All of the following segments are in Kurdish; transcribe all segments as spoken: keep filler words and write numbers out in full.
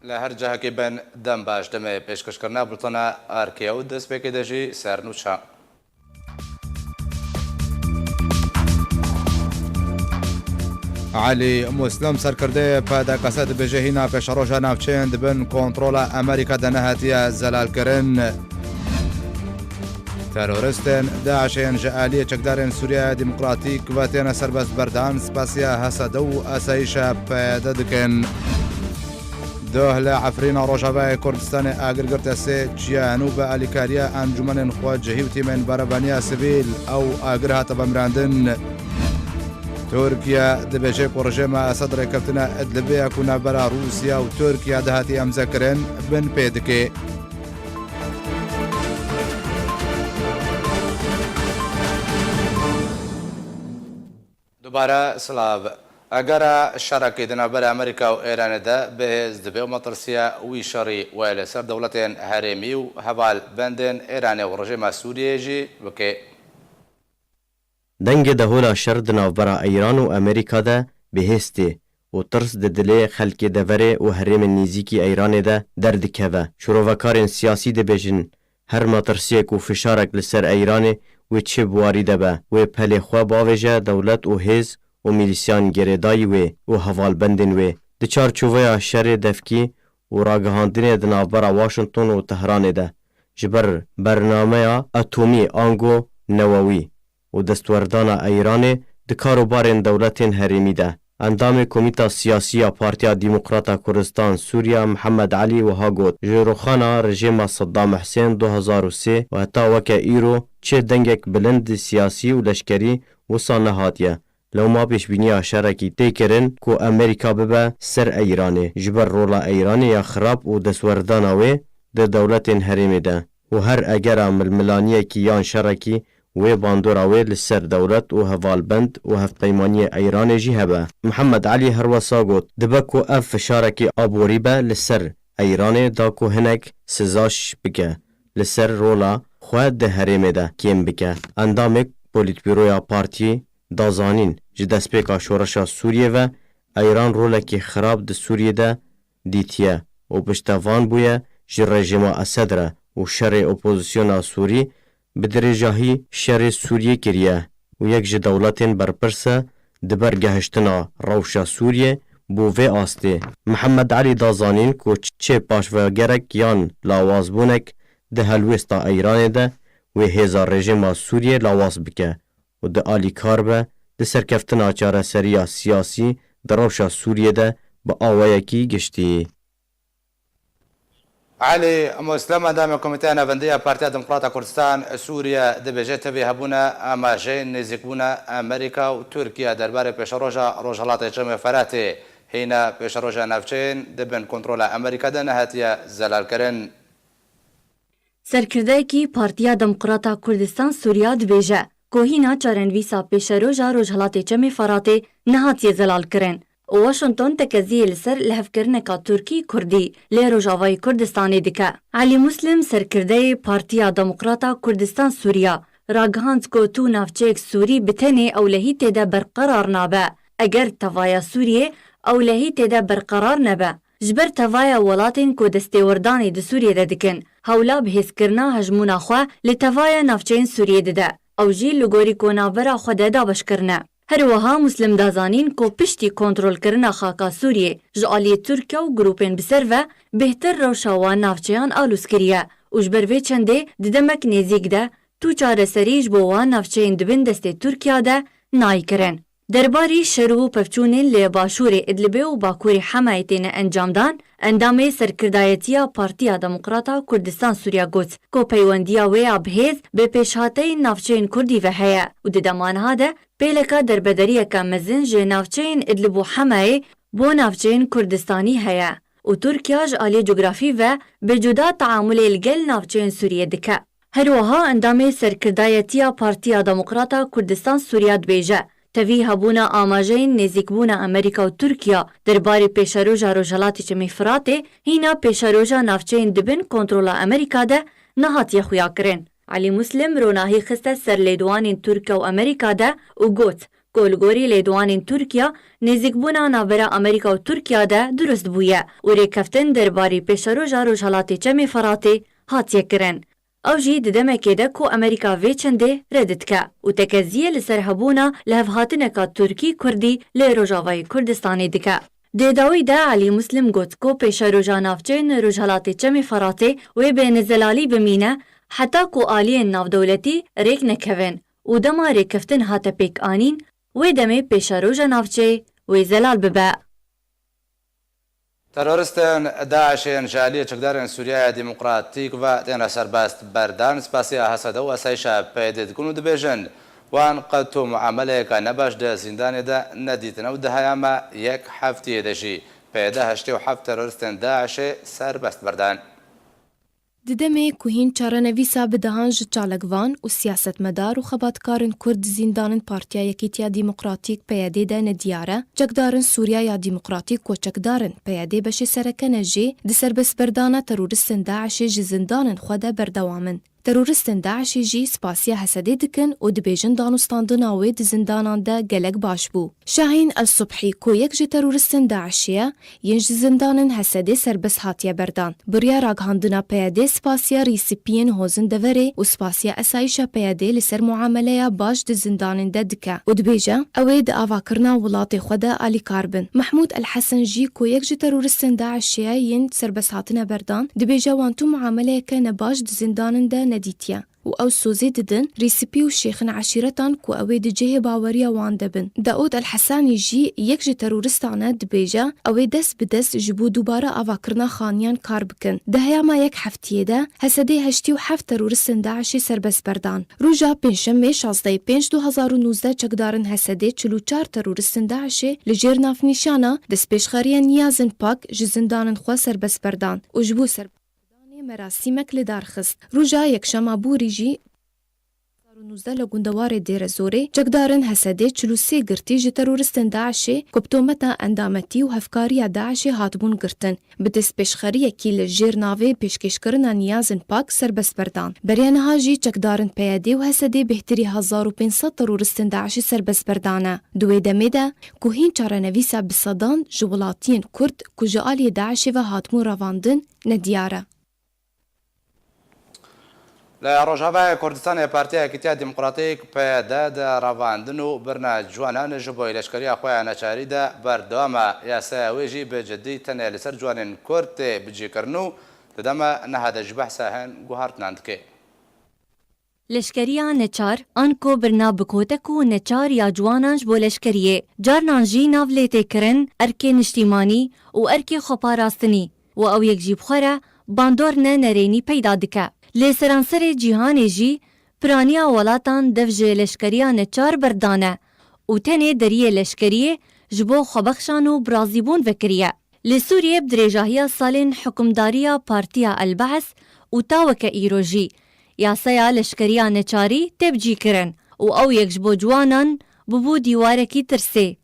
Li her cihekî bin dem baş, demê pêşkêşkirina bultena Arkiya û destpêkê de jî sernûçe. Elî Muslim, serkirdeyê P D K S dibêje hîna pêşeroja navçeyên di bin kontrola Amerîka de nehatiye zelalkirin. Teroristên DAIŞ'ên ji aliyê çekdarên Sûriyeya Demokratîk ve têne serbestberdan spasiya H S D û asayîşa P Y D dikin. Doh li Efrîna Rojavayê Kurdistanê agir girte sê çiya nû bi alîkariya encûmenên xwecihî û tîmên berebaniya sivîl ew agir hate vemirandin. Tirkiye dibêje ku rejêma Esed rêkeftina Idlibê ya ku navbera Rûsya û Tirkiye de hatiye îmzekirin bin pê dike. Dubare silav. Egera şerekî di navbera Amerîka û Îranê de bihêz dibe û metirsiya wî şerî wê li ser dewletên herêmî û hevalbendên Îranê û rejîma Sûriyeyê jî bike. Dengê dehola şer di navbera Îran û Amerîka de bihêz tê û tirs di dilê xelkê deverê û herêmên nêzîkî Îranê de derdikeve. Şîrovekarên siyasî dibêjin, her metirsiyek û fişarek li ser Îranê wê çi bi warî de be, wê pelê xwe bavêje dewlet û hêz û mîlîsyan girêdayî wê û hevalbendên wê. Di çarçoveya şerê devkî û ragihandinê di navbera Washington û Tehranê de, ji ber bernameya atomî ango newewî û destwerdana Îranê di karobarên dewletên herêmî de. Endamê Komîta Siyasî ya Partiya Demokrata Kurdistan Sûriya Mihemed Elî wiha got, ji rûxana rejêma Seddam Husên du hezar û sê û heta weke îro çi dengek bilind siyasî û leşkerî wisa nehatiye. Lewma pêşbîniya şerekî tê kirin ku Amerîka bibe ser Îranê, ji ber rola Îranê ya xirab û destwerdana wê di dewletên herêmê de û her egera milmilaniyekî yan şerekî wê bandora wê li ser dewlet û hevalbend û hevpeymaniyê Îranê jî hebe. Mihemed Elî her wesa got, dibe ku ev fişarekî aborî be li ser Îranê da ku hinek sizaş bike li ser rola xwe di herêmê de kêm bike. Endamê Polîtbîroya Partiyê da zanîn, ji destpêka şoreşa Sûriyê ve Îran rolekî xirab di Sûriyê de dîtiye û piştevan bûye ji rejîma Esed re û şerê opozisyona Sûrî bi dirêjahî şerê Sûriyê kiriye û yek ji dewletên berpirs e di ber gehiştina rewşa Sûriyê bo vê astê. Mihemed Elî da zanîn ku çi paşvegerek yan lawazbûnek di helwêsta Îranê de wê hêza rejîma Sûriyê lawaz bike û di alîkar be di serkeftina çareseriya siyasî di rewşa Sûriyê de bi awayekî giştî. Elî Muslim, endamê Komîteya Navendî ya Partiya Demokrata Kurdistan Sûriye dibêje, tevî hebûna amajeyên nêzîkbûna Amerîka û Tirkiye derbarê pêşeroja Rojhilatê Çemê Feratê, hîna pêşeroja navçeyên di bin kontrola Amerîka de nehatiye zelalkirin. Serkirdeyekî Partiya Demokrata Kurdistan Sûriya dibêje ku hîna çarenivîsa pêşeroja Rojhilatê Çemê Feratê nehatiye zelalkirin û Washington tekeziyê li ser lihevkirineka Tirkî Kurdî lê Rojavayê Kurdistanê dike. Elî Muslim, serkirdeyê Partiya Demokrata Kurdistan Sûriya, ragihand ku tu navçeyek Sûrî bi tenê ewlehî tê de berqerar nabe, eger tevaya Sûriyê ewlehî tê de berqerar nebe. Ji ber tevaya welatên ku destêwerdanê di Sûriyê de dikin, hewla bihêzkirina hejmûna xwe li tevaya navçeyên Sûriyê dide. Ew jî li gorî ku navbera xwe de dabeş kirine. Her wiha Muslim da zanîn ku piştî kontrolkirina xaka Sûriyê ji aliyê Tirkiye û grûpên bi ser ve bêhtir rewşa wan navçeyan alûz kiriye û ji ber vê çendê di demek nêzîk de tu çareserî ji bo wan navçeyên di bin destê Tirkiye de nayê kirin. Derbarî şer û pevçûnên li başûrê Idlibê û bakurê Hemayê têne encamdan, endamê serkirdayetiya Partiya Demokrata Kurdistan Sûriya got ku peywendiya wê ya bihêz bi pêşhateyên navçeyên Kurdî ve heye û di dema niha de pêleka derbederiyeke mezin ji navçeyên Idlib û Hemayê bo navçeyên Kurdistanî heye û Tirkiye ji aliyê cografî ve bi cuda teamulê li gel navçeyên Sûriyê dike. Her wiha endamê serkirdayetiya Partiya Demokrata Kurdistan Sûriya dibêje, tevî hebûna amajeyên nêzîkbûna Amerîka û Tirkiya derbarê pêşeroja Rojhilatê Çemê Firatê, hîna pêşeroja navçeyên di bin kontrola Amerîka de nehatiye xuyakirin. Elî Muslim ronahî xiste ser lêdwanên Tirkiye û Amerîka de û got ku li gorî lêdwanên Tirkiye nêzîkbûna navbera Amerîka û Tirkiye de dirust bûye û rêkeftin derbarî pêşeroja Rojhelatê Çemê Feratê hatiye kirin. Ew jî di demekê de ku Amerîka vê çendê red dike û tekeziyê li ser hebûna lihevhatineka Tirkî-Kurdî li Rojavayê Kurdistanê dike. Di dawî de Elî Muslim got ku pêşeroja navçeyên Rojhelatê Çemê Feratê wê bi nezelalî bimîne heta ku aliyên navdewletî rêk nekevin û dema rêkeftin hate pêkanîn, wê demê pêşeroja navçeyê wê zelal bibe. Teroristên DAIŞ'ên ji aliyê çekdarên Sûriyeya Demokratîk ve têne serbest berdan, spasiya H S D û asayişa PYD'ê dikin û dibêjin, wan qet û muameleyeke nebaş di zîndanê de nedîtine û di heyama yek heftiyê de jî PYD heştê û heft teroristên DAIŞ'ê serbest berdan. Di demê ku hîn çarenivîsa bi dehan ji çalakvan û siyasetmedar û xebatkarên Kurd di zîndanên Partiya Yekîtiya Demokratîk, PYD'ê, de nediyar e, çekdarên Sûriyeya Demokratîk ku çekdarên PYD'ê beşê sereke ne jî di serbestberdana teroristên DAIŞ'ê ji zindanên xwe de berdewam in. Teroristên DAIŞ'ê jî spasiya H S D'ê dikin û dibêjin danûstandina wê di zindanan de gelek baş bû. Şahîn El Subhî ku yek ji teroristên DAIŞ'ê ye, yên ji zindanên H S D'ê serbest hatiye berdan. Bi riya ragihandina PYD'ê spasiya Rîsipiyên Hozin Deverê û spasiya esayîşa PYD'ê li ser muameleya baş di zindanên de dike û dibêje, ew ê di avakirina welatê xwe de alîkar bin. Mehmûd El Hesen jî ku yek ji teroristên DAIŞ'ê ye yên serbest hatine berdan, dibêje wan tu muameleyeke nebaş di zindanên de nedîtiye. û ew sozê didin Rîsipî û şêxin eşîretan ku ew ê di cihê baweriya wan de bin. Daûd El Hesanî jî yek ji teroristan e, dibêje, ew ê dest bi dest ji bo dubare avakirina xaniyan kar bikin. Di heyama yek heftiyê de H S D'ê heştê û heft teroristên DAIŞ'ê serbest berdan. Roja Pêncşemê şazdehê pênc du hezar û nozdeh çekdarên H S D'ê çil û çar teroristên DAIŞ'ê li jêr navnîşana destpêşxeriya Niyazên Pak ji zindanên xwe serbest berdan û ji bo ser Danê merasîmek li dar xist. Roja Yekşema borî jî du hezar û nozdeh li gundewarê Dêrezorê çekdarên H S D'ê çil û sê girtî ji teroristên DAIŞ'ê ku bi tometa endametî û hevkariya DAIŞ'ê hatibûn girtin, bi destpêşxeriyekî li jêr navê pêşkêşkirina niyazên pak serbest berdan. Beriya niha jî çekdarên PYD'ê û H S D'ê bêhtirî hezar û pênc sed teroristên DAIŞ'ê serbest berdane. Di wê demê de ku hîn çarenivîsa bi sedan ji welatiyên Kurd ku ji aliyê DAIŞ'ê ve hatibûn revandin, nediyar e. Li Rojavayê Kurdistanê Partiya Yekîtiya Demokratîk, PYD, di revandin û birina ciwanan ji bo leşkeriya xwe ya neçarî de berdewam e. Yasaya wê jî bi cidî tenê li ser ciwanên Kurd tê bicîkirin û di dema niha de ji behsa hin guhartinan dike. Leşkeriya neçar, anko birina bi kotek û neçar ya ciwanan ji bo leşkeriyê, carinan jî nav lê tê kirin erkê niştîmanî û erkê xweparastinî û ew yek jî bi xwe re bandor ne nerênî peyda dike. Li seranserê cîhanê jî piraniya welatan dev ji leşkeriya neçar berdane û tenê deriyê leşkeriyê ji bo xwebexşan û birazîbûn vekiriye. Li Sûriyê bi dirêjahiya salên hikimdariya Partiya El-Be's û ta weke îro jî yasaya leşkeriya neçarî tê bicîkirin û ew yek ji bo ciwanan bûbû dîwarekî tirsê,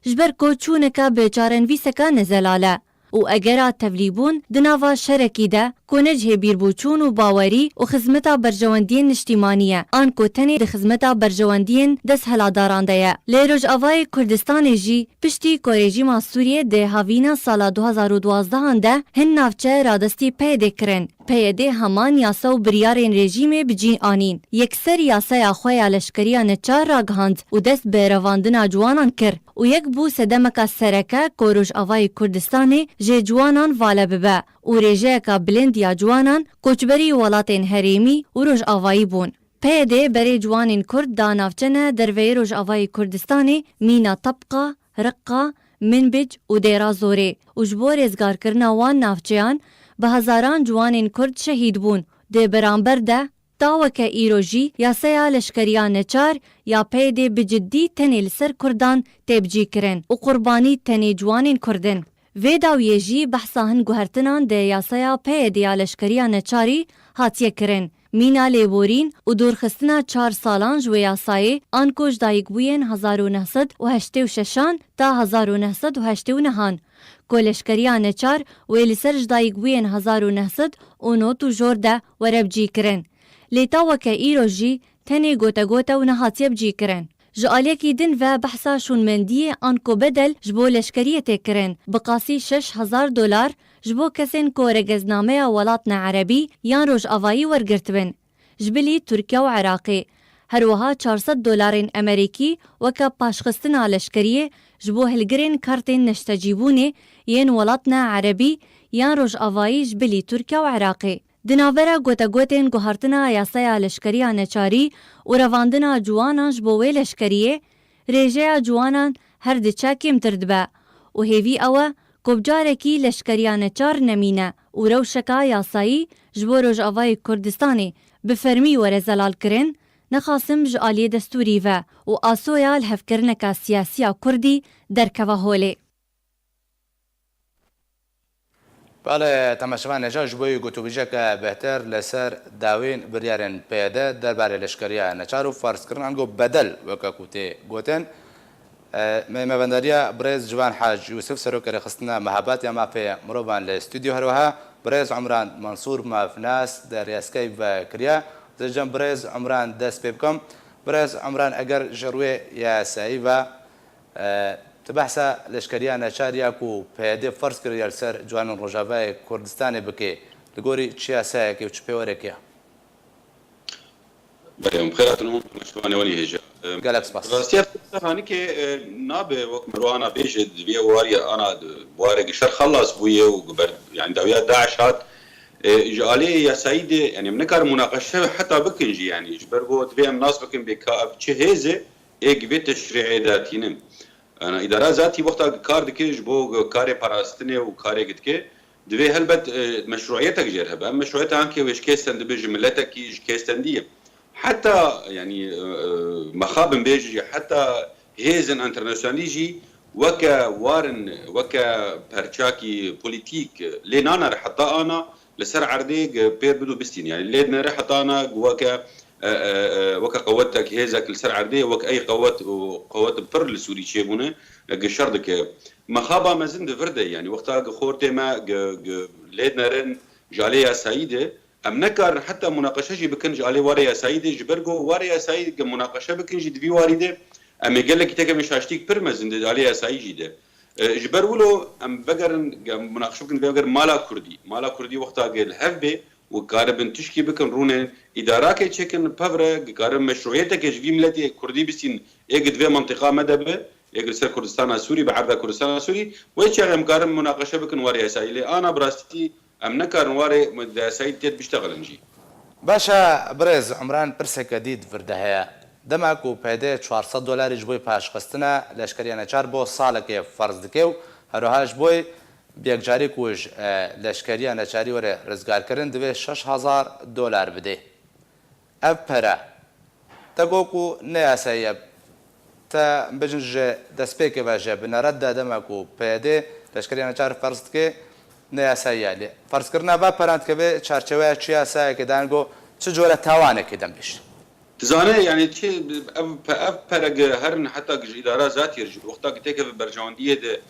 ji ber ku çûneke bi çarenivîseke nezelal e û egera tevlîbûn di nava şerekî de ku ne cihê bîrbûçûn û bawerî û xizmeta berjewendiyên niştîmanî ye, an ku tenê di xizmeta berjewendiyên destheladaran de ye. Li Rojavayê Kurdistanê jî piştî ku rejîma Sûriyê di havîna sala du hezar û duwazdeh an de hin navçe radestî PYD'ê kirin, PYD'ê heman yasa û biryarên rejîmê bi cî anîn. Yekser yasaya xwe ya leşkeriya neçar ragihand û dest bi revandina ciwanan kir û yek bû sedemeka sereke ku Rojavayê Kurdistanê ji ciwanan vala bibe û rêjeyeka bilind ya ciwanan koçberî welatên herêmî û rojavayî bûn. PYD berê ciwanên Kurd da navçene derveyê Rojavayê Kurdistanê, mîna Tebqa, Riqa, Minbic û Dêra Zorê û ji bo rêzgarkirina wan navçeyan bi hezaran ciwanên Kurd şehîd bûn. Di beramber de, ta weke îro jî yasaya leşkeriya neçar ya PYD'ê bi ciddî tenê li ser Kurdan tê bicîkirin û qurbanî tenê ciwanên Kurd in. Vê dawiyê jî behsa hin guhertinan di yasaya PYD'ê ya leşkeriya neçarî hatiye kirin. Mîna lêborîn û dûrxistina çar salan ji wê yasayê, anko ji dayikbûyên hezar û neh sed û heştê û şeşan ta hezar û neh sed û heştê û nehan, ku leşkeriya neçar wê li ser ji dayikbûyên hezar û neh sed û nod û jor de were bicîkirin. Lê ta weke îro jî tenê gotegote û nehatiye bicîkirin. Ji aliyekî din ve behsa şûnmendiyê anko bedel ji bo leşkeriyê tê kirin, bi qasî şeş hezar dolar ji bo kesên ku regeznameya welatna erebî yan rojavayî wergirtibin, ji bilî Tirkiye û Iraqê. Her wiha çar sed dolarên Amerîkî weke paşxistina leşkeriyê ji bo hilgirên kartên neştecîbûnê yên welatna erebî yan rojavayî ji bilî Tirkiye û Iraqê. Di navbera gotegotên guhertina yasaya leşkeriya neçarî û revandina ciwanan ji bo wê leşkeriyê, rêjeya ciwanan her diçe kêmtir dibe û hêvî ew e ku bi carekî leşkeriya neçar nemîne û rewşeka yasayî ji bo Rojavayê Kurdistanê bi fermî were zelalkirin, nexasim ji aliyê destûrî ve û asoya lihevkirineka siyasiya Kurdî derkeve holê. Belê, temaşevan, neca ji bo yê gotûbêjeke bêhtir li ser dawîn biryarên P Y D derbarê leşkeriya neçar û ferzkirin ango bedel, weke ku tê gotin. E, me mevendariya birêz Civan Hac Yûsif, serokê rêxistina Mehabat ya Mafê Mirovan li stûdyo, her wiha birêz Umran Mansûr, mafnas, deriyazkey vekiriya. Dê ji cem birêz Umran dest pê bikim. Birêz Umran, eger ji rûyê yasayî ve, e, tu behsa leşkeriya neçar ya ku P Y D ferz kiriye li ser ciwanên Rojavayê Kurdistanê bikê, li gorî çi yasayekê û çi pêwerekê ye? Belê, em xêr hatin hûn, temaşevanê wenî hêja. Em, Gelek spas. Rastiya qisa hanikê, e, nabe wek merwana bêje, di vê warî ana di warê şer xelas bûye û ber, yani dawiya DAIŞ hat. E, ji alê yasayî de, yani em nikarin munaqeşe heta bikin jî, yani ji ber ku divê em nas bikin bê ka ev çi hêz e, ê gi vê teşrî'ê de tînin. Ana îdara zatî wexta kar dike ji bo karê parastinê û karê dike, divê helbet, e, meşruiyetek jê re hebe. Em meşruiyeta ankê wê ji kê stendibe, ji miletekî, ji kê stendî ye. Heta, yanî, e, e, mexabin bêjî, heta hêzin enternasyonalî jî weke warin, weke perçakî polîtîk lê nane re heta ana li ser erdê pêr bido bistîn. Yanî lê dinere heta ana weke, e, e, e, weke qewetek, hêzek li ser erdê, wek ey qewet û qewet pir li Sûrî çêbûne, e, gi şer dike. Mexaba mezin di vir de, yanî wexta gi xortê me gi, gi lê dinerin ji alê yasayî de, em nekarin heta munaqeşe jî bikin ji alê warê yasayî de, ji ber ku warê yasayî gi munaqeşe bikin jî di vî warî de, em ê gelekî tekevin şaştîk pir mezin di alê yasayî jî de. E, ji ber wilo em vegerin, em munaqeşe bikin, vegerin mala Kurdî. Mala Kurdî wexta gel hev bê û karibin tişkî bikin, rûnên îdarake çêkin, pevre, karin meşruiyeteke ji vî miletê Kurdî bistîn, ê gi divê mentiqa me de bi, ê gi li ser Kurdistana Sûrî, bi erda Kurdistana Sûrî, wê çaxê em karin munaqeşe bikin warê yasayî. Lê ana bi rastî em nekarin warê yasayî têt biştexilin jî. Baş e, birêz Umran, pirseke dî di vir de heye. Dema ku P Y D çar sed dolarî ji bo paşxistina leşkeriya neçar bo salekê ferz dike û herwiha ji bo bi yekcarî ku ji, e, leşkeriya neçarî were rizgarkirin divê şeş hezar dolar bidê. Ev pere, te got ku ne yasayî ye. Te bêjin ji destpêkê ve ji bineret de dema ku P Y D leşkeriya neçar ferz dike, ne yasayî ye. Lê ferzkirina va peran dikeve çarçeweya çi yasayekê de, ango çi cure tawanekê de em bêjin? Dizane, yani çi, ev, pe- ev pere gi herin heta gi ji îdara zatî re, ji wexta gi têkeve berjewendiyê de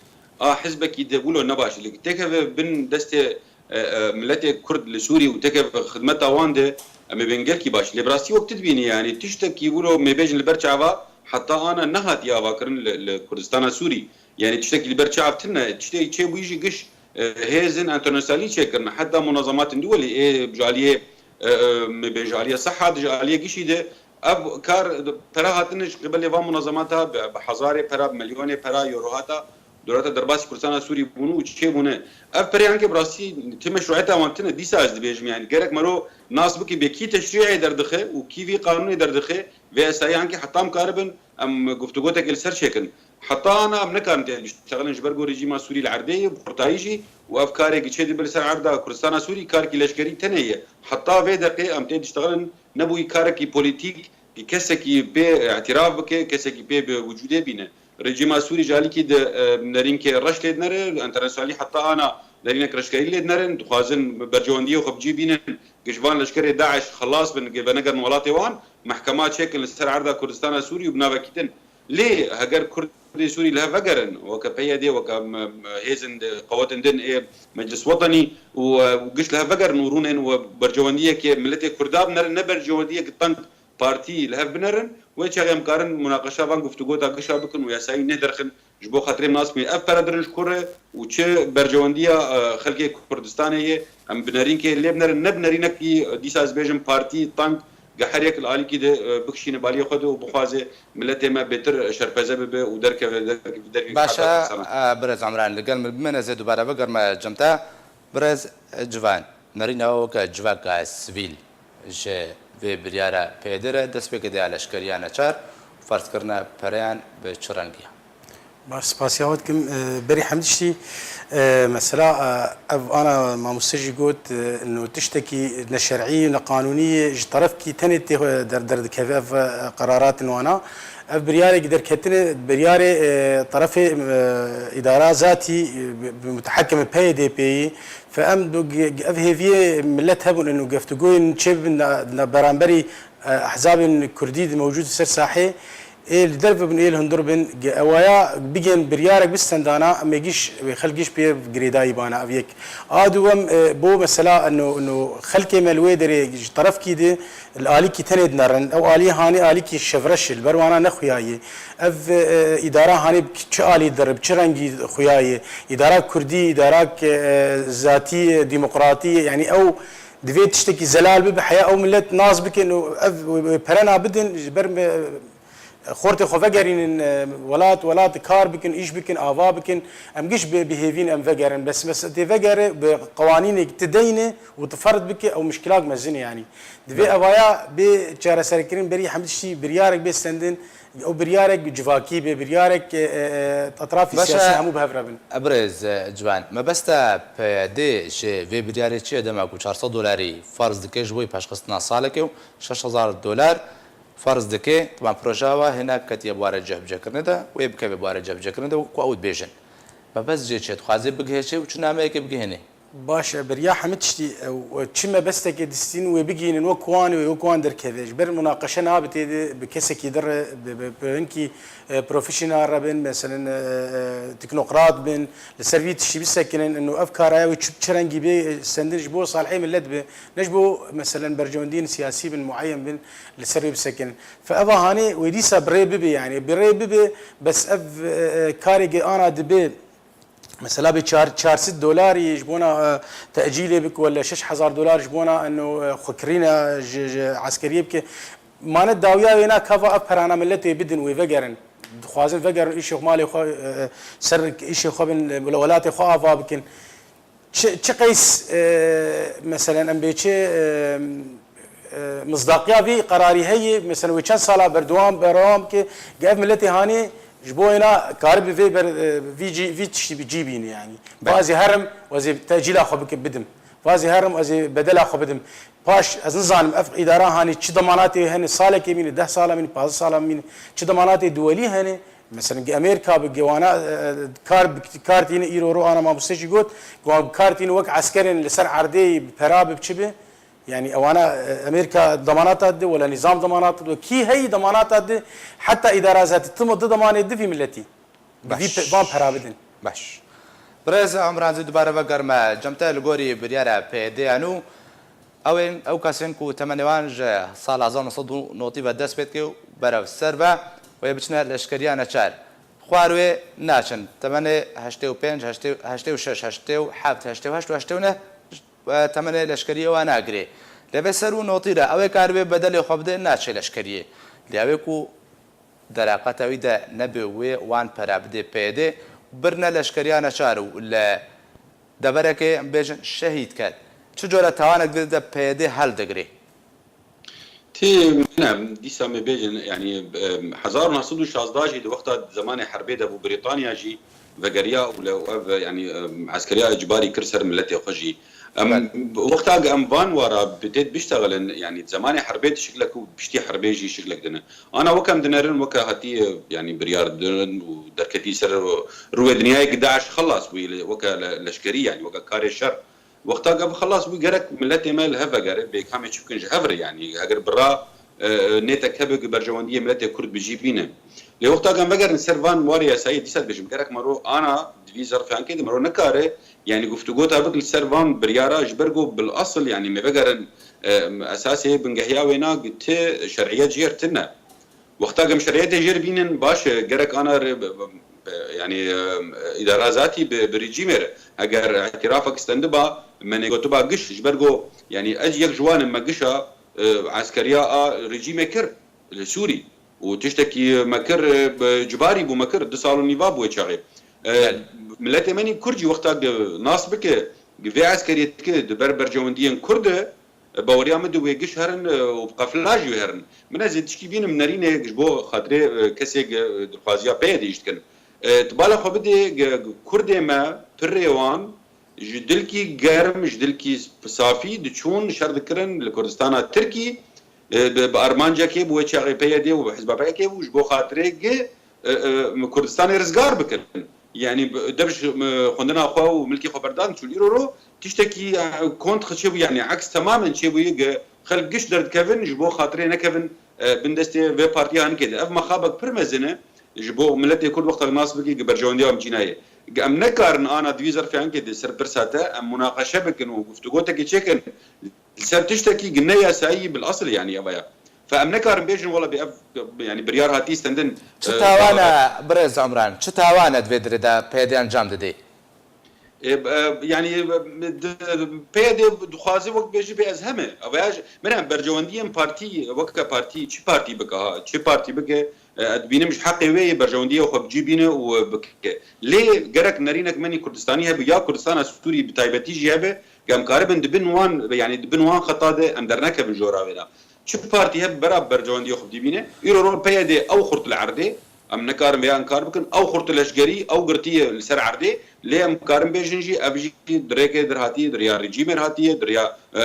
a hizbekî de wilo ne baş e. Lê gi têkeve bin destê, e, e, miletê Kurd li Sûrî û têkeve xidmeta wan de, em ê bên gelkî baş. Lê bi rastî wek tu dibînî, yani tiştekî wilo mê bêjin li ber çava heta ana nehatiye avakirin li, li Kurdistana Sûrî. Yani tiştekî li ber çav tune, tiştekî çêbûyî jî giş, e, hêzên enternasyonalî çêkirin. Heta munazematên duwelî ê ji aliyê, e, e, mê bê ji aliyê Seha de, ji aliyê gişî de ev kar pere hatine ji qibelê van munazemata bi, bi hezarê pera, bi milyonê pera, euro hata dewleta derbasî Kurdistana Sûrî bûne û çêbûne. Ev perê ankê bi rastî ti meşruiyeta wan tune. Dîsa ez dibêjim, yani gerek mero nas bike bê kî teşrî'ê derdixe û kî vî qanûnê derdixe, vê yasayê ankê heta em karibin em guftûgotekê li ser çêkin. Heta ana em nikarin tê biştexilin ji ber ku rejîma Sûrî li erdê ye, bi xurtayî jî, û ev karê ki çê dibe li ser erda Kurdistana Sûrî, karkî leşkerî tenê ye. Heta vê deqê em tê diştexilin, nebûyî karekî polîtîk ki kesekî pê îtiraf bike, kesekî pê bi wicûdê bîne. Rejîma Sûrî ji alîkî di, e, nerînkê reş lê dinere, enternasyonalî heta ana nerînek reşkerî lê dinerin, dixwazin berjewendiyê xwe bi cî bînin, ki ji van leşkerê DAIŞ xelas bin, ki venegerin welatê wan, mehkema çêkin li ser erda Kurdistana Sûrî û bi navekî din. Lê heger Kurdên Sûrî li hev vegerin, weke P Y D, weke, m-, m-, hêzên di qewetên din ê Meclis Wetenî û, e, û giş li hev vegerin û rûnên we berjewendiyeke miletê Kurda binerin, ne berjewendiyeke teng partî li hev binerin, wê çaxê em karin munaqeşa van guftûgota gişa bikin û yasayî nêderxin ji bo xatirê nas bî. Ev pere dirin ji ku re û çi berjewendiya, e, xelkê Kurdistanê ye, em bi nerînkê lê binerin, ne bi nerînekî, e, dîsa ez bêjim partî, tank, ge her yek li alîkî de, e, bikişîne baliyê xwe de û bixwaze miletê me bêtir şerpeze bibe û derkeve, derkeve dervî Baş e, xatir Kurdistanê. E, birêz Emran, li gel min bimîne, ez ê dubare bigerme cem te. Birêz, e, Civan, nerîna we weke civaka sivîl ji vê biryara P Y D re dest pê kiriye leşkeriya neçar û ferzkirina pereyan bi çi rengî ye? Baş, spasiya we dikim. E, berî hemdî tiştî, e, mesela, e, ev ana mamoste jî got, e, no tiştekî neşerî, neqanûnî ye, ji terefkî tenê tê, e, der-, derdikeve ev, e, qeraratên wana. Ev biryarek derketine, biryarê, e, terefê, e, îdara zatî, e, bi, bi mutehekimê P Y D P'yî. Fe em du-, ge-, ge-, ev hêviyê millet hebûn û geftûgoyên çêbibin na, na beramberî, e, ehzabên kurdî di mewcûd ser sahê, ê li derve bin, ê li hundir bin, ge-, ewaya bigên biryarek bistendana, em ê giş, xelk giş pê girêdayî bana ev yek. A duwem, e, bo mesela no, no xelkê me li wê derê ji terefkî de li alîkî tenê dinerin. Ew alî hanê alîkî şevreş e, li ber wana nexuyaye. Ev, e, îdara hanê bi çi alî dir, bi çi rengî xuyaye? Îdara kurdî, îdara, e, zatî, demokratî, yanî ew divê tiştekî zelal bibe, heya ew millet nas bikin û ev wê, wê perena bidin, ji ber me, xortê xwe vegerînin, e, welat, welat kar bikin, îş bikin, ava bikin. Em giş bi, bi hêvîn em vegerin. Bes, bes tê vegere bi qewanînek ti deyne û ti ferd bike, ew mişkilak mezin e yanî. Divê Evet. evaya bê çareserkirin, berî hemî tiştî biryarek bê stendin, ew biryarek civakî bê, biryarek, e, e, e, etrafî Baş e, siyasî hemû bi hev re bin. Birêz, e, Civan, mebesta P Y D ji vê biryarê çi ye, dema ku çar sed dolarî ferz dike ji bo pêşxistina salekê û şeş hezar dolar ferz dike, timan projeya we hinek ketiye bi warê cihbicehkirinê de, wê bikeve bi warê cihbicehkirinê de, wekî ku ew dibêjin. Mebest jê çi ye? Dixwaze bigihê çi û çi nameyekê bigihênê? Baş e, beriya hemî tiştî, e, û çi mebestekê distîn wê bigihînin, wek wan wê, wek wan derkeve. Ji ber munaqeşe nabe tê de bi kesekî din re, bi, bi, bi hinkî, e, profesyonel re bin, meselen, e, e, teknokrat bin, li ser vî tiştî bisekinin, û ev karaya wê çi, çi rengî bê, e, sendin ji bo salihê millet be, ne ji bo, meselen, berjewendiyên siyasî bin, mueyen bin, li ser wê bisekinin. Fe eva hanê wê dîsa bi rê bibe, yanî bi rê bibe, bes ev, e, e, karê ge ana dibe, mesela bê çar, çar sed dolarî ji bona, e, tecîlê bike, wele şeş hezar dolar ji bona eno, e, xwekirîna ji, ji eskeriyê bike. Mane dawiya wê na kava ev perana milletê bidin wê vegerin. Dixwazin vegerin îşê xwe, malê xwe, e, e, ser îşê xwe bin, e, wele welatê xwe ava bikin. Çi, çi qeys, e, meselen em bê çi, e, e, mizdaqiya vî qerarî heye, meselen wê çend sala berdewam, berdewam ke, ge ev milletê hanê ji bo êna karibe vê ber, e, vî cî, vî tiştî bi cî bîne yanî. Belê. Bazî herim, ez ê tecîla xwe bike bidim. Bazî herim, ez ê bedela xwe bidim. Paş, ez nizanim, ev îdara hanê çi demanatê hene, salekê mîne, deh sala mîne, pazdeh sala mîne, çi demanatê duwelî hene, meselen, ge Amerîka bi, ge wana, e, kar, kar tîne îro ro ana mamoste jî got, ge wan kar tîne wek eskerên li ser erdê bi pera bi çi bi, yanî ewana, e, Amerîka demanata dide, wela nîzam demanata dide, kî heyî demanata dide, heta îdara zatî tim û di demanê di vî milletî. Bi vî Baş. pe-, van pera bidin. Baş. Birêz Emran, zî dubare vegerme cem te li gorî biryara P Y D ya nû. Ew ên, ew kesên ku temenê wan ji sala hezar neh sed û notî ve dest pê dike û berev ser ve wê biçine leşkeriya neçar. Xwar wê naçin. Temenê heştê û pênc, heştê, heştê û şeş, heştê û heft, heştê û heşt û heştê û neh, e, temenê leşkeriyê wan nagirê. Lê vê ser û notî re ew ê karibê bedelê xwe bide, naçe leşkeriyê. Lê ew ê ku deraqeta wî de nebe wê wan pera bidê P Y D, birine leşkeriya neçar û li deverekê, em bêjin, şehîd ket. Çi cure tawanek vê de P Y D hildigirê? Tê, ne, dîsa me bêjin, yanî, em, hezar û neh sed û şazdeh jî di wexta zemanê herbê de bû, Brîtanya jî vegeriya û le ev, yanî, em, eskeriya icbarî kir ser miletê xwe jî. Em, Belê. wexta em van wara bi têt biştexilin, yanî zemanê herbê di şiklek û piştî herbê jî şiklek dine. Ana weke em dinerin, weke hatiye, yanî biryar dirin û derketî ser rû-, rûyê dinyayê ki DAIŞ xelas bûyî, weke le-, leşkerî, yanî weke karê şer. Wexta ev xelas bû, gerek miletê me li hev vegere, bêkamê çi bikin ji hev re, yanî eger bira e, nêtek hebe ku berjewendiyê miletê Kurd bi cî bîne. Lê wexta ku em vegerin ser van warê yasayî, dîsa dibêjim, gerek mero ana di vî zerfeyankê de mero nikare, yanî guftûgota bik li ser van biryara, ji ber ku bil asil, yanî me vegerin, e, esasê bingehiya wêna ti şeriyet jêr tine. Wexta ku em şeriyetê jêr bînin, baş e, gerek ana re, e, yanî, e, îdara zatî bi, bi rejîmê re. Eger îtirafek stendiba, me nêgotiba giş, ji ber ku, yanî ez yek ji wan im, me gişa, e, eskeriya a rejîmê kir li Sûrî. Û tiştekî me kir, e, bi cibarî bû me kir, du sal û nîva bû wê çaxê. E, Belê. Miletê me nî Kurd jî wexta ku nas bike, vê eskeriyê dike di ber berjewendiyên Kurd de, e, baweriya min di wê giş herin, e, û bi qefila jî wê herin. Min ez ê tişkî bînim nerîne ji bo xatirê, e, kesê ku, e, dilxwaziya P Y D'ê jî dikin. E, tu bala xwe bidê, ku, ku Kurdê me, pirê wan, ji dilkî germ, ji dilkî safî diçûn şer dikirin li Kurdistana Tirkî, e, bi, bi armancekê bû wê çaxê P Y D û bi hizba P K K bû, ji bo xatirê gi, e, e, Kurdistanê rizgar bikin. Yanî bi, dev ji, e, xwendina xwe û milkê xwe berdan diçûn. Îro ro tiştekî, e, kont çêbû, yanî eks temamen çêbûyî gi xelk giş derdikevin, ji bo xatirê nekevin, e, bin destê vê partiya hinkê de. Ev mexabek pir mezin e. Ji bo miletê Kurd wexta nas bikî, gi berjewendiya em cîna ye. Gi em nekarin ana di vî zerfeyankê de ser pirsa te, em munaqeşe bikin û guftûgotekê çêkin, li ser tiştekî gi ne yasayî bil asil, yanî eva ya. Fe em nekarin bêjin, wela bê ev, yanî biryar hatî stendin, Çi e, tawane, birêz Umran, çi tawane di vê dirê de P Y D encam didê? E, e, yanî, e, di, P Y D dixwaze wek bêjî bê ez heme. Eva ya ji, min em berjewendiyên partî, weke partî, çi partî bike ha, çi partî bike, e, ez dibînim ji heqê wê yê berjewendiyê xwe bi cî bîne û bike. Lê gerek nerînek menî Kurdistanî hebe, ya Kurdistana Sûrî bi taybetî jî hebe, ku em karibin di bin wan, yanî di bin wan xeta de em dernekevin jora wê de. Çi partî hebe bera berjewendiyê xwe bi cî bîne. Îro ro P Y D ew xurt li erdê, em nikarin vêya inkar bikin. Ew xurt leşgerî, ew girtî ye li ser erdê. Lê em karin bêjin jî, ev jî di rêkê dirhatî, di riya rejîmê re hatiye, di riya, e,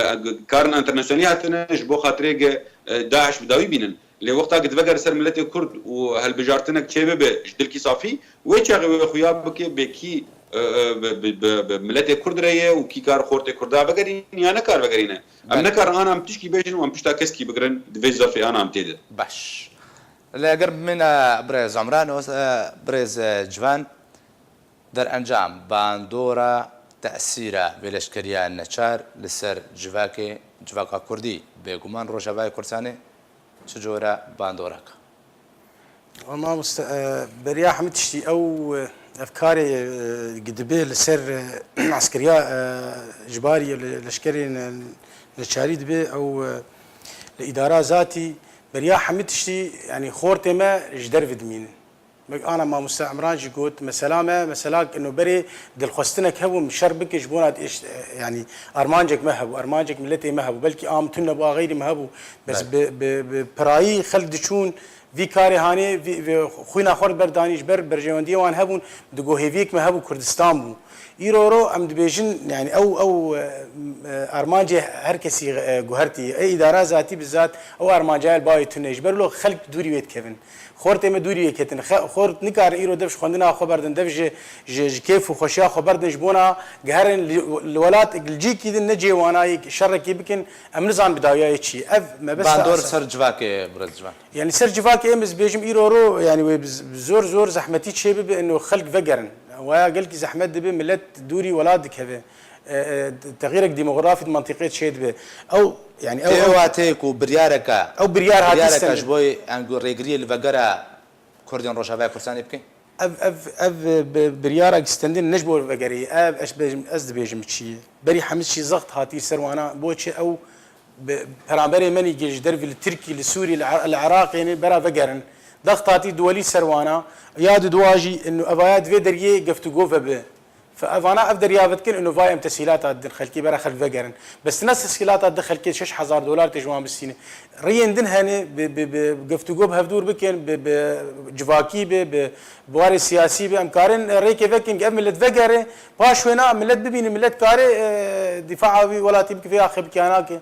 karin enternasyonalî hatine, ji bo xatirê ge, e, DAIŞ bi dawî bînin. Lê wexta ku divegere ser miletê Kurd û hilbijartinek çêbibe ji dilkî safî, wê çaxê wê xuya bike bê kî, e, e, bi, bi, bi, bi miletê Kurd re ye û kî kar xortê Kurda vegerîne ya nekar vegerîne. Em Belê. nekarin ana em tişkî bêjin û em pişta keskî bigirin, di vê zafê ana em tê de. Baş. Lê eger bimîne birêz Umran, e, birêz, e, Civan, derencam bandora tesîra vê leşkeriya neçar li ser civakê, civaka Kurdî, bêguman Rojavayê Kurdistanê çi cora bandorek? Mamoste, e, beriya hemî tiştî ew, e, ev karê, e, gi dibe li ser, e, eskeriya, e, ji barî li, leşkerê ne-, neçarî dibe ew, e, li îdara zatî beriya hemî tiştî, yanî xortê me ji derve dimînin. Wek ana mamoste Emran jî got, mesela me, mesela ino berê dilxwestinek hebû, min şer bike ji bona, yanî armancek me hebû, armancek miletê me hebû. Belkî a min tune bû, a xeyrî me hebû. Bes Belê. bi, bi, bi pirayî xelk diçûn vî karê hanê, vî, vî xwîna xwe berdanî ji ber berjewendiyê wan hebûn, digo hêviyek me hebû Kurdistan bû. Îro ro em dibêjin, yanî ew, ew, e, e, armancê her kesî, e, guhertî. Ê îdara zatî bizat ew armancaya li bavê tune. Ji ber wilo xelk dûrî wê dikevin. Xortê me dûrî wê ketin. Xe-, xort nikarin îro dev ji xwendina xwe berdin, dev ji, ji, ji kêf û xweşiya xwe berdin ji bona giherin li, li welat, li cîkî din ne cêwanayê şerekê bikin, em nizanin bi dawiyayê çi ye. Ev mebesta Bandor esas. ser civakê, birêz Civan. Yanî ser civakê em ez bêjim îro ro, yanî wê bi z-, bi zor zor zehmetî çêbibe ino xelk vegerin. Waya gelkî zehmet dibe, milet dûrî welat dikeve. E, e, texîrek demografî di mentiqê çêdibe. Ew, yanî ew, Tê ew ewa tê ku biryareke, ew biryar hatî biryareke stendibe. ji bo em ku rêgiriyê li vegera Kurdên Rojavaya Kurdistanê bikin? Ev, ev, ev, e, bi-, biryarek stendin ne ji bo vegerê ye. Ev, ez bêjim, ez dibêjim çi ye. Berî hemî çî zext hatî ser wana. Bo çi ew bi peramberê menî gel ji dervî li Tirkî, li Sûrî, li Ira-, li Iraqê ne bera vegerin. Dext hatî duwelî ser wana. Ya di dua jî ino evaya di vê deriyê geftûgo vebe. Fe evana ev derya vedikin, ino vay em tesîlata didin xelkê, bera xelk vegerin. Bes ne tesîlata di xelkê şeş hezar dolar tê ji wan bistîne. Riyên din hene, bi, bi, bi geftûgo bi hevdûr bikin, bi, bi civakî bi, bi, bi warê siyasî bi, em karin, e, rêkê vekin, ev millet vegere, paş wêna millet bibîne, millet kare, e, dîfaa wî welatî bike, vê axê bike ya nake.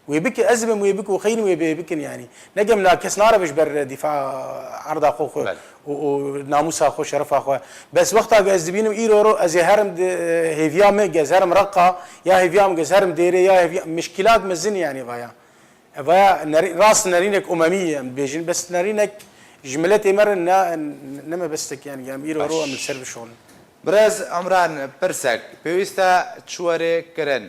Wê bike, ez bim wê bike û xeyrî wê bê bikin yanî. Ne gem na kes nare ji ber dîfa erda xwe, xwe Belê. û, û namûsa xwe, şerefa xwe. Bes wexta ku ez dibînim îro ro ez ê herim di, hêviya me, ez herim Reqa, ya hêviya min ez herim Dêrê, ya hêviya, mişkîlat mezin yanî vaya. Ev ya nerî-, rast nerînek umemî ye, em dibêjin, bes nerînek ji miletê me re ne, ne mebestek, yani, em îro ro em li ser bişon. Birêz Umran, pirsek, pêwîst e çi were kirin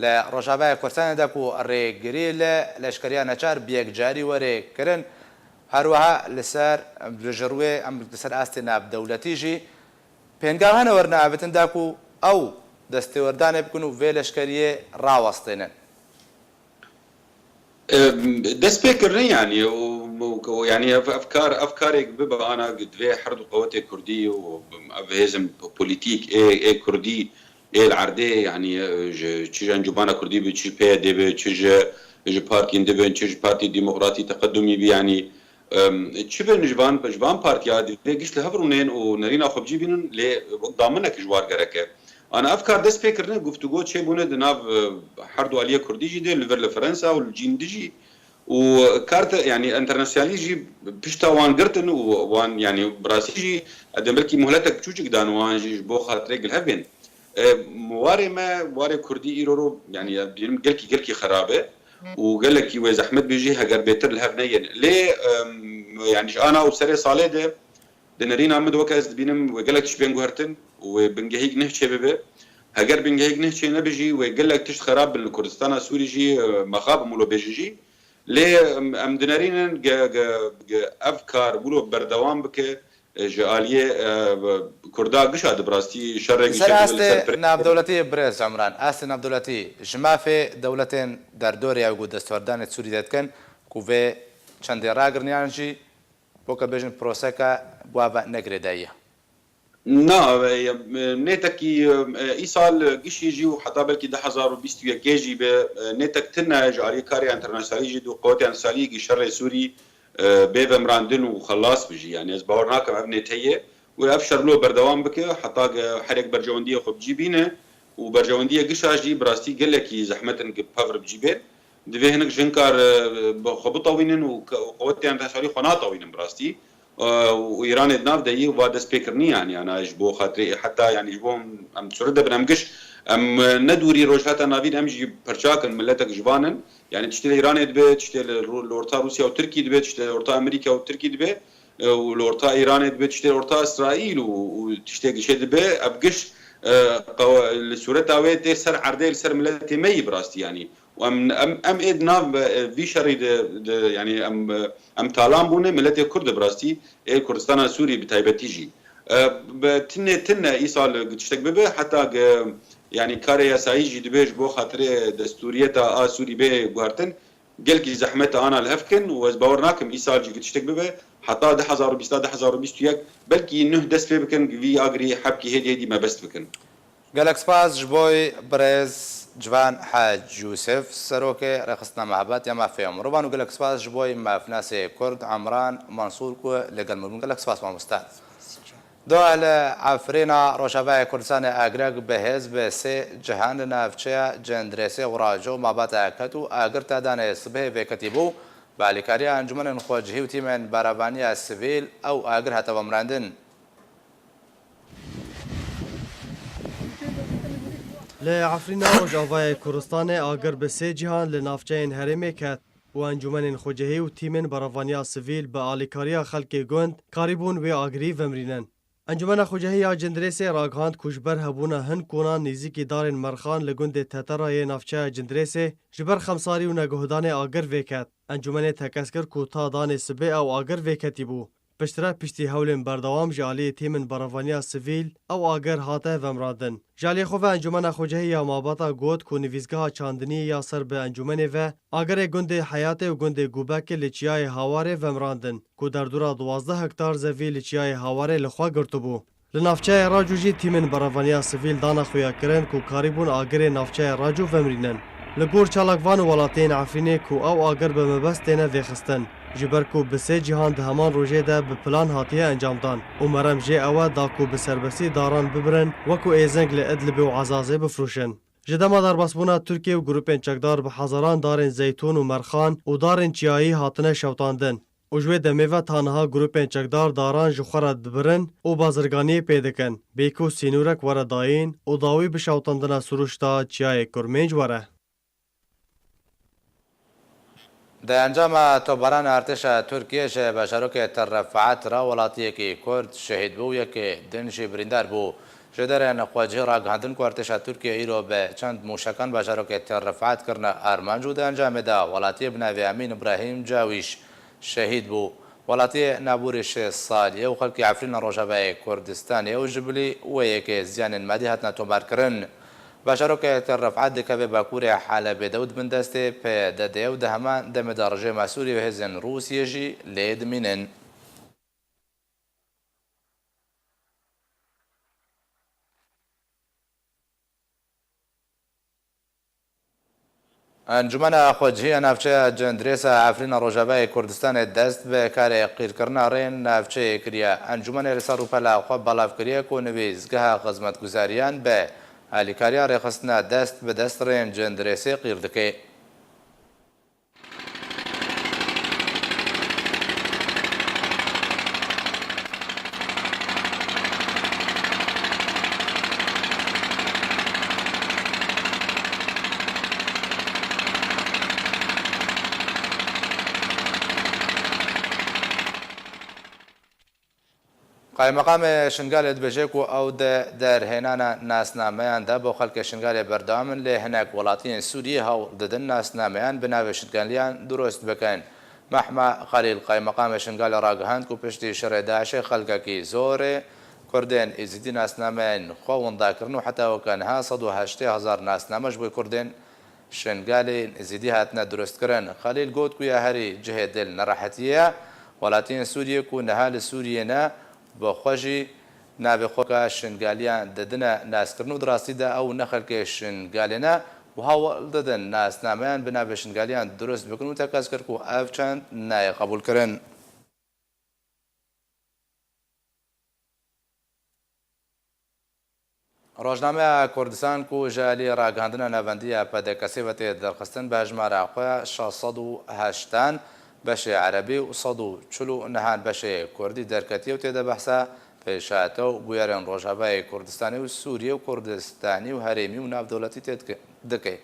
li Rojavayê Kurdistanê de ku rêgirî li leşkeriya neçar bi yekcarî were kirin, her wiha li ser, li ji rûyê em li ser astê navdewletî jî pêngav hene werine avêtin da ku ew destêwerdanê bikin û vê leşkeriyê rawestênin. Em, dest pê kirin, yani, û, û, û, yani, ev, ev kar, ev karek bibe ana divê her du qewetê kurdî û ev hêzên polîtîk ê, ê kurdî ê li erdê, yani, ji, çi ji Encûmana Kurdî bi, çi ji P Y D bi, çi ji, ji partiyên din bin, çi ji Partî Demokratî Teqedumî bi, yani, em, çi bin ji van, ji van partiya divê giş li hev rûnên û nerîna xwe bi cî bînin, lê wek daminek ji war gerek e. Ana ev kar dest pê kirine, guftûgo çêbûne di nav, e, her du aliyê kurdî jî de, li vir li Fransa û li cîn de jî. Û kar te, yani, enternasyonalî jî pişta wan girtin û wan, yani, bi rastî jî, e, de belkî muhletek biçûçik dan wan jî ji bo xatirê gilhev bên. E, warê me, warê kurdî îro ro, yani, dibînim gelkî, gelkî xerab e û gelekî wê zehmet bê jî heger bêtir li hev neyên. Lê, em, yani, ji ana û serê salê de, di nerîna min de weke ez dibînim wê gelek tişt bên guhertin û wê bingehîk neh çêbibe. Heger bingehîk neh çê nebe jî, wê gelek tişt xerab bin li Kurdistana Sûrî jî, e, mexabim wilo bêjin jî. Lê em, em dinerînin ge, ge, ge ev kar wilo berdewam bike, e, ji aliyê, e, Kurda gişa de bi rastî şerê Li ser gişe dibe li ser astê pirê. Navdewletî, birêz Umran, astê navdewletî ji mafê dewletên derdorê ew ku destwerdanê Sûrî de dikin ku vê çendê ragirniyan jî, bo ke bêjin, proseke bi ava negirêdayî ye. Na, e, e, nêtekî, e, îsal gişî jî û heta belkî du hezar û bîst û yekê jî be, e, nêtek tune ji aliyê karê enternasyonalî jî du qewetê enternasyonalî yekî şerê Sûrî, e, bê vemirandin û xelas bi jî. Yani ez bawer nakim ev nête ye û ev şer lo berdewam bike heta ge herek berjewendiyê xwe bi cî bîne û berjewendiyê gişa jî bi rastî gelekî zehmet in ku pevr bi cî bên. Divê hinek jin kar, e, bi xwe bitewînin û ke-, û qewetê enternasyonalî xwe natewînin bi rastî. E, û Îranê di nav de yî va dest pê kirinî, yani, ana ji bo xatirê heta, yani, ji bo em, em sûret de bin, em giş, em, e, ne dûrî Rojhilata Navîn em jî perçak in, miletek ji van in. Yani, tiştê li Îranê dibe, tiştê li Ru-, li orta Rûsya û Tirkî dibe, tiştê li orta Amerîka û Tirkî dibe, e, û li orta Îranê dibe, tiştê li orta Îsraîl û, û tiştê gişê dibe, ev giş, e, qewe-, li sûreta wê tê ser erdê, li ser miletê me yî bi rastî, yani. Û em, em, em ê di nav, e, vî şerî de, de, yani em, e, em talan bûne, miletê Kurd e bi rastî, ê Kurdistana Sûrî bi taybetî jî. E, bi tinê tine îsal tiştek bibe, heta ge, yani karê yasayî jî dibe ji bo xatirê destûriyeta a Sûrî bê guhertin, gelkî zehmet e ana li hev kin û ez bawer nakim îsal jî ge tiştek bibe, heta du hezar û bîst, du hezar û bîst û yek, belkî nuh dest pê bikin, vî agirî hebkî hêdî hêdî mebest bikin. Gelek spas ji bo birêz Civan Hac Yûsif, Serokê Rêxistina Mehabet ya Mafê Mirovan û gelek spas ji bo mafnasê Kurd Emran Mansûr ku li gel me bûn. Gelek spas mamoste. Doh li Efrîna Rojavayê Kurdistanê agirek bi hêz bi sê cihan li navçeya Cendirêsê û Raco mabata ket û agir te danê sibehê vêketî bû. Bi alîkariya encûmenên xwecihî û tîmên berevaniya sivîl ew agir hate vemirandin. Li Efrîna Rojavayê Kurdistanê agir bi sê cîhan li navçeyên herêmê ket û encûmenên xwecihî û tîmên berevaniya sivîl bi alîkariya xelkê gund karîbûn wê agirî vemirînin. Encûmena Xwecihî ya Cindirêsê ragihand ku ji ber hebûna hin konan nêzîkî darên Merxan li gundê Tetera yê navçeya Cindirêsê ji ber xemsarî û neguhdanê agir vêket. Encûmenê tekez kir ku ta danê sibê ew agir vêketî bû. Piştre piştî hewlên berdewam ji aliyê tîmên berevaniya sivîl ew agir hate vemirandin. Ji aliyê xwe ve Encûmena Xwecihî ya Mabata got ku nivîsgeha çandiniyê ya ser bi encûmenê ve agirê gundê Heyatê û gundê Gubekê li Çiyayê Hawarê vemirandin ku derdora duwazdeh hektar zevî li Çiyayê Hawarê li xwe girtibû. Li navçeyê Raco jî tîmên berevaniya sivîl dana xuyakirin ku karîbûn agirê navçeyê Raco vemirînin. Li gor çalakvan û welatiyên Efrînê ku ew agir bi mebest têne vêxistin, ji ber ku bi sê cîhan di heman rojê de bi plan hatiye encamdan û merem jê ew e da ku bi serbestî daran bibirin, wekû êzing li Idlibê û Ezazê bifroşin. Ji dema derbasbûna Tirkiye û grûpên çekdar bi hezaran darên zeytûn û merxan û darên çiyayî hatine şewtandin û ji wê demê ve ta niha grûpên çekdar daran ji xwe re dibirin û bazirganiyê pê dikin, bê ku sînorek were dayîn û dawî bi şewtandina sirûşta Çiyayê Kurmênc were. Di encama tobarana artêşa Tirkiyê ji bajarokê Tel Refat re welatiyekî Kurd şehîd bû û yekê din jî birîndar bû. Ji derên xwecihî ragihandin ku artêşa Tirkiyê îro bi çend mûşekan bajarokê Tel Refat kirine armanc û di encamê de welatiyê bi navê Emîn Îbrahîm Cawîş şehîd bû. Welatiyê nabûrî şêst salî ye û xelkê Efrîna Rojavayê Kurdistanê û ji bilî wê yekê ziyanên madî hatine tomarkirin. Bajarokê Tel Refat dikeve bakurê Helebê de û di bin destê P D D û di heman demê de rejêma Sûriyê û hêzên Rûsiyê jî lê dimînin. Encûmena Xwecihî ya Navçeya Cindirêsa Efrîna Rojavayê Kurdistanê dest bi karê qîrkirina rê navçeyê kiriye. Encûmenê li ser rûpela xwe belav kiriye ku nivîzgeha xizmetguzariyan bi alîkariya rêxistina dest bi dest rên Cindirêsê qîr dike. Qaymeqamê Şingalê dibêje ku ew di derhênana nasnameyan de bo xelkê Şingalê berdewam in, lê hinek welatiyên Sûriyê hewl didin nasnameyan bi navê Şingaliyan durust bikin. Mehma Xelîl, qaymeqamê Şingalê ragihand ku piştî şerê DAIŞê xelkekî zorê Kurdên Êzidî nasnameyên xwe winda kirin û heta weke niha sed û heştê hezar nasname ji bo Kurdên Şingalê Êzidî hatine durustkirin. Xelîl got ku ya herî cihê dil nerehetiyê ye, welatiyên Sûriyê ku niha li Sûriyê ne, bi xwe jî navê xwe ka Şingaliyan didine naskirin û di rastî de ew ne xelkê Şingalê ne û hewl didin nasnameyan bi navê Şingaliyan durust bikin û tekez kir ku ev çend nayê qebûlkirin. Rojnameya Kurdistan ku ji alî ragihandina navendî ya P D K S'ê ve tê derxistin, bi hejmara xwe şeş sed û heştan beşê erebî û sed û çil û nehan beşê kurdî derketiye û tê de behsa pêşhate û bûyerên Rojavayê Kurdistanê û Sûriyê û Kurdistanî û herêmî û navdewletî tê dike.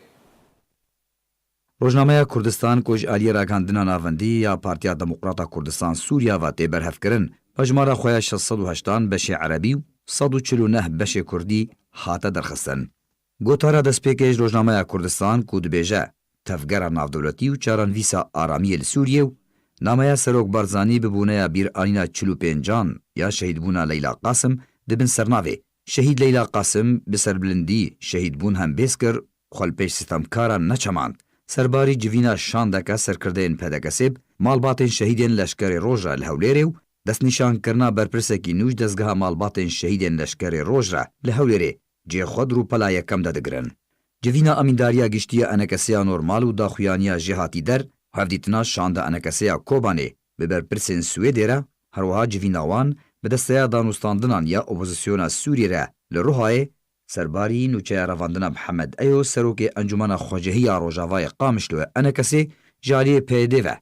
Rojnameya Kurdistan ku ji aliyê ragihandina navendî ya Partiya Demokrata Kurdistan Sûriya ve tê berhevkirin, bi hejmara xwe ya şeş sed û heştan beşê erebî û sed û çil û neh beşê kurdî hate derxistin. Gotara destpêkê ji Rojnameya Kurdistan ku dibêje, tevgera navdewletî û çarenivîsa aramiyê li Sûriyê û nameya Serok Barzanî bi bûneya bîranîna çil û pêncan ya şehîdbûna Leyla Qasim di bin sernavê Şehîd Leyla Qasim bi serbilindî şehîdbûn hembêz kir, xwe li pêş sitemkaran neçemand. Serbarî civîna şandeke serkirdeyên P D K S'ê bi malbatên şehîdên Leşkerê Roj re li Hewlêrê û destnîşankirina berpirsekî nû ji dezgeha malbatên şehîdên Leşkerê Roj re li Hewlêrê cihê xwe di rûpela yekem de digirin. Civîna Emîndariya Giştî ya Enekesiya Normal û daxuyaniya Jêhatî Der, hevdîtina şanda Enekeseya Kobanê bi berpirsên Swêdê re, her wiha civîna wan bi desteya danûstandinan ya opozisyona Sûriyê re li Ruhayê, serbarî nûçeya revandina Mihemed Eyo, serokê Encûmena Xwecihî ya Rojavayê Qamişlo ya Enekesê, ji aliyê P Y D'ê ve,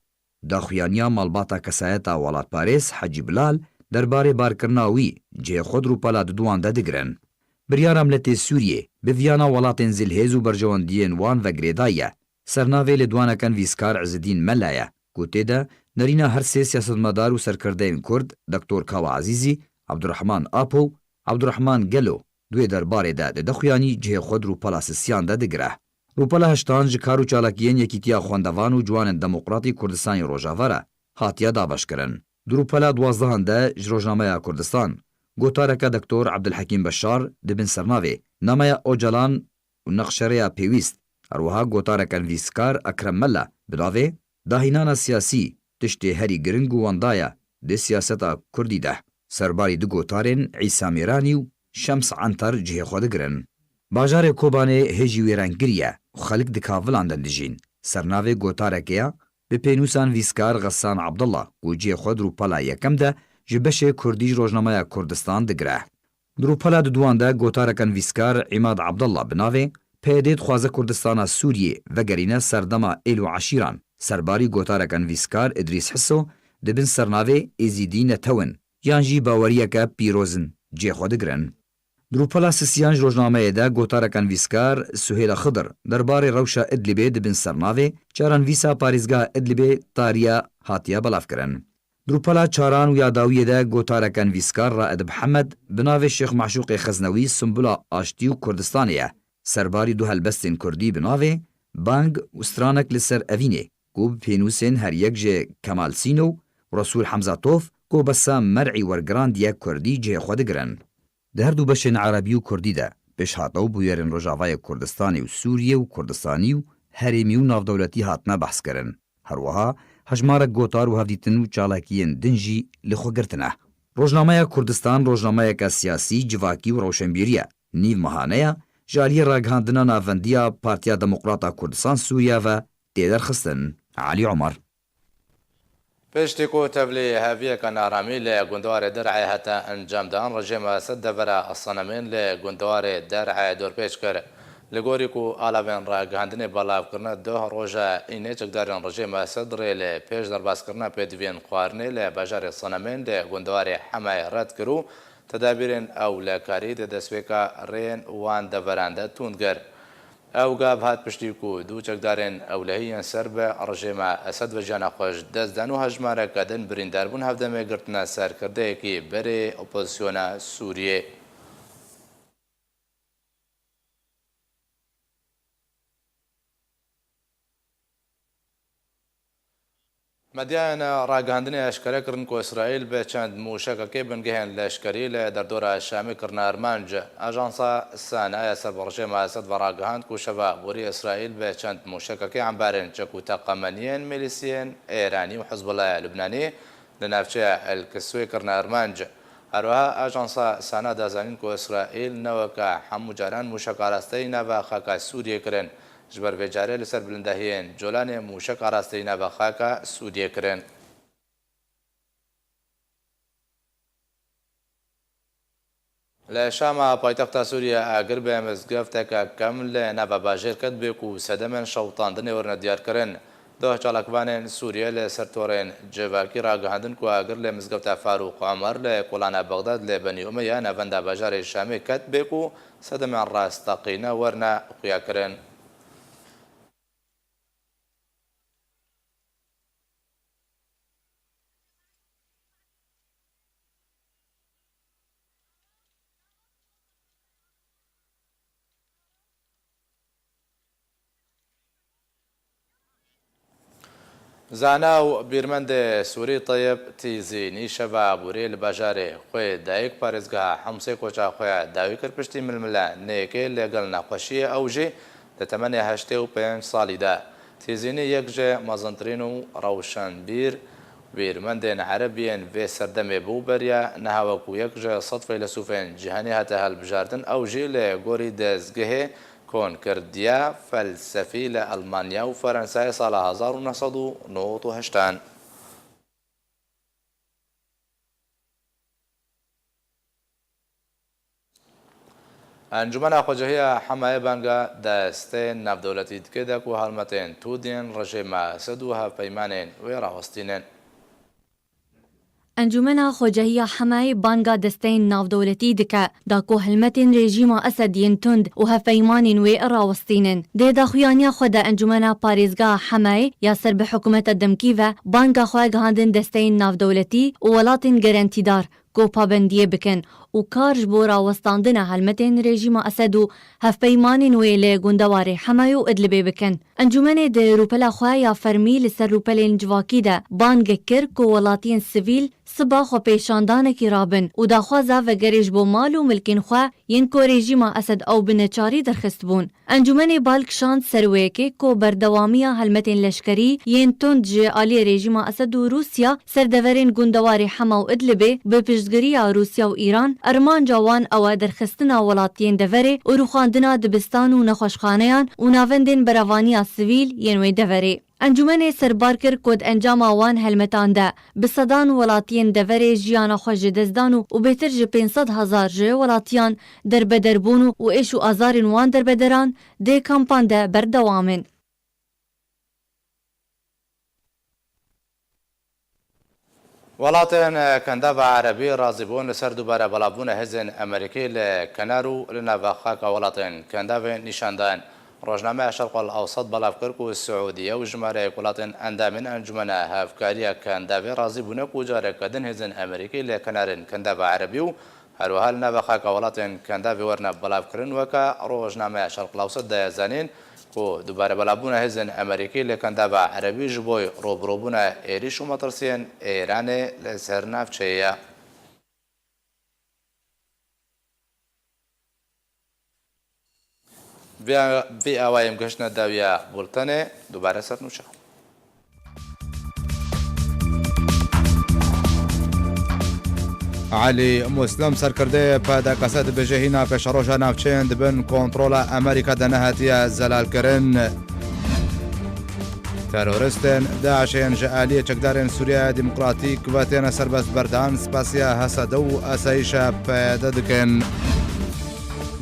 daxuyaniya malbata kesayeta welatparêz Hecî Bilal derbarê barkirina wî cihê xwe di rûpela diduwan de digirin. Biryara miletê Sûriyê bi viyana welatên zilhêz û berjewendiyên wan ve girêdayî ye. Sernavê lêdwaneke nivîskar Izidîn Mela ye, ku tê de nerîna her sê siyasetmedar û serkirdeyên Kurd, Doktor Kawa Ezîzî, Abdurrahman Apo û Abdurrahman Gelo, di wê derbarê de dide xuyanî cihê xwe di rûpela sisiyan de digire. Rûpela heştan ji kar û çalakiyên Yekîtiya Xwendevan û Ciwanên Demokratî Kurdistanê Rojava re hatiye dabeşkirin. Di rûpela duwazdehan de ji Rojnameya Kurdistan, gotareke Doktor Ebdulhekîm Beşar di bin sernavê Nameya Ocalan û Nexşereya Pêwîst, her wiha gotareke nivîskar Ekrem Mela bi navê Dahînana siyasî tiştê herî giring û wenda ye di siyaseta kurdî de. Serbarî du gotarên Îsa Mêranî û Şems Entar cihê xwe digirin. Bajarê Kobanê hê jî wêrankirî ye û xelk di kavilan de dijîn. Sernavê gotarekê ya bi pênûsa nivîskar Xesan Abdullah ku cihê xwe di rûpela yekem de ji beşê kurdî ji Rojnameya Kurdistan digire. Di rûpela diduwan de gotareke nivîskar Îmad Abdullah bi navê P Y D dixwaze Kurdistana Sûriyê vegerîne serdema êl û eşîran. Serbarî gotareke nivîskar Idrîs Hiso di bin sernavê Êzîdî netew in yan jî baweriyeke pîroz in cihê xwe digirin. Di rûpela sisiyan ji rojnameyê de gotareka nivîskar Suhêla Xidir derbarê rewşa Idlibê di bin sernavê Çarenivîsa parêzgeha Idlibê Tariya hatiye belavkirin. Di rûpela çaran û ya dawiyê de gotareke nivîskar Raed Mihemed bi navê Şêx Meşûqê Xeznewî Sumbula Aştî û Kurdistanê ye. Serbarî du helbestên kurdî bi navê Bang û stranek li ser Evînê ku bi pênûsên her yek ji Kemal Sîno û Resûl Hemza Tof ku besa mer'î wergirandiye kurdî cihê xwe digirin. Di her du beşên erebî û kurdî de pêşhate û bûyerên Rojavayê Kurdistanê û Sûriyê û Kurdistanî û herêmî û navdewletî hatine behskirin. Her wiha hejmarek gotar û hevdîtin û çalakiyên din jî li xwe girtine. Rojnameya Kurdistan rojnameyeke siyasî, civakî û rewşenbîrî ye. Nîv mehane ye, ji aliyê ragihandina navendiya Partiya Demokrata Kurdistan Sûriye ve tê derxistin. Elî Omer. Piştî ku tevlî heviyeke naramî li gundarê Der'ê hate encam dan, rejîma Esed devera Senemên li gundarê Der'ê dorpêç kir. Li gorî ku alavên ragihandinê belav kirine, duh roja înê çekdarên rejîma Esed rê li pêş derbaskirina pêdiviyên xwarinê li bajarê Senemên li gundarê Hemayê red kir û tedabîrên ewlekarî di destpêka rêyên wan deveran de tund kir. Ew gav hat piştî ku du çekdarên ewlehî yên ser bi rejîma Esed ve jiyana xwe ji dest dan û hejmareke din birîndar bûn, hevdemê girtina serkirdeyekî berê opozisyona Sûriyê. Medyayên ragihandinê eşkere kirin ku Îsraîl bi çend mûşekekê bingehên leşkerî li derdora Şamê kirine armanc. Ajansa Sana ya ser bi rejîma Esed ve ragihand ku şeva borî Îsraîl bi çend mûşekekê embarên çek û teqemeniyên milîsiyên Êranî û Hizbullah ya Lubnanî li navçeya El Kiswê kirine armanc. Herwiha ajansa Sana da zanîn ku Îsraîl ne weke hemû caran mûşeka rasteyî nava xaka Sûriyê kirin. Ji ber vê carê li ser bilindahiyên Colanê mûşek arasteyî nava xaka Sûriyê kirin. Li Şama paytexta Sûriye agir bi mizgefteke kem li nava bajêr ket bê ku sedemên şewitandinê werine diyarkirin. Doh çalakvanên Sûriye li ser torên civakî ragihandin ku agir li mizgefta Farûq Omer li kolana Bexdad li Benî Umeya navenda bajarê Şamê ket bê ku sedemên rasteqîne werine xuyakirin. Zana û bîrmendê Sûrî Teyib Tîzînî şeva borî li bajarê xwe dayik parêzgeha Hemsê koça xwe ya dawî kir piştî milmile nêkê li gel nexweşiyê ew jî di temenê heştê û pênc salî de. Tîzînî yek ji mezintirîn û rewşenbîr bîrmendên ereb yên vê serdemê bû beriya niha wekû yek ji sed feylesûfên cîhanî hate hilbijartin, ew jî li gorî dezgehê konkirdiya felsefî li Elmanya û Ferensayê sala hezar û neh sed û nod û heştan. Encûmena Xwecehiya Hemayê banga desteyên navdewletî dike de ku helmetên tûdên rejîma Esed û hevpeymanên wê rawestînin. Encûmena Xwecehiya Hemayê banga desteyên navdewletî dike da ku helmetên rejîma Esed yên tund û hevpeymanên wê rawestînin. Dê daxuyaniya xwe de Encûmena Parêzgeha Hemayê ya ser bi hikûmeta demkî ve banga xwe gihandin desteyên navdewletî û welatên gerentîdar ku pabendiyê bikin û kar ji bo rawestandina helmetên rejîma Esed û hevpeymanên wê li gundewarê Hemayê û Idlibê bikin. Encûmenê di rûpela xwe ya fermî li ser rûpelên civakî de bangek kir ku welatiyên sivîl siba xwepêşandanekî rabin û daxwaza vegerê ji bo mal û milkên xwe yên ku rejîma Esed ew bi neçarî derxistbûn. Encûmenê bal kişand ser wê yekê ku berdewamiya helmetên leşkerî yên tund ji aliyê rejîma Esed û Rûsya ser deverên gundewarê Hema û Idlibê bi piştgiriya Rûsya û Îran, armanca wan ew e derxistina welatiyên deverê û rûxandina dibistan û nexweşxaneyan û navendên berevaniya sivîl yên wê deverê. Encûmenê serbar kir ku di encama wan helmetan de bi sedan welatiyên deverê jiyana xwe ji dest dan û, û bêtir ji pênc sed hezar ji welatiyan derbeder bûn û, û êş û azarên wan derbederan dê kampan de berdewam in. Welatên Kendava Erebî razîbûn li ser dubare belavbûna hêzên Amerîkî li Kenar û li nava xaka welatên Kendavê nîşan dan. Rojnameya Şerq El Ewsat belav kir ku Siûdiye û jimareyek welatên endamên Encûmena Hevkariya Kendavê razî bûne ku careke din hêzên Amerîkî li kenarên Kendava Erebî û her wiha li nava xaka welatên Kendavê werine belavkirin. Weke rojnameya Şerq El Ewsat daye zanîn ku dubare belavbûna hêzên Amerîkî li Kendava Erebî ji bo rûbirûbûna êrîş û metirsiyên Îranê li ser navçeyê ye. Vê, vê awayê em gihiştine dawiya bultenê, dubare ser nûçe. Elî Muslim, serkirdeyê P D K S, dibêje hîna pêşeroja navçeyên di bin kontrola Amerîka de nehatiye zelalkirin. Teroristên DAIŞ'ê yên ji aliyê çekdarên Sûriyeya Demokratîk ve têne serbestberdan spasiya H S D û asayîşa PYD dikin.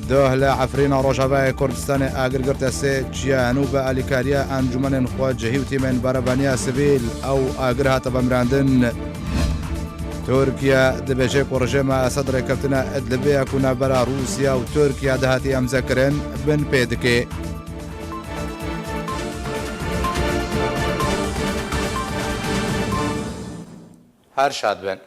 Doh li Efrîna Rojavayê Kurdistanê agir girte sê çiyan û bi alîkariya encûmenên xwecihî û tîmên berebaniya sivîl ew agir hate vemirandin. Tirkiye dibêje ku rejêma Esed rêkeftina Idlibê ya ku navbera Rûsya û Tirkiye de hatî îmzekirin, bin pê dike. Her şad bin.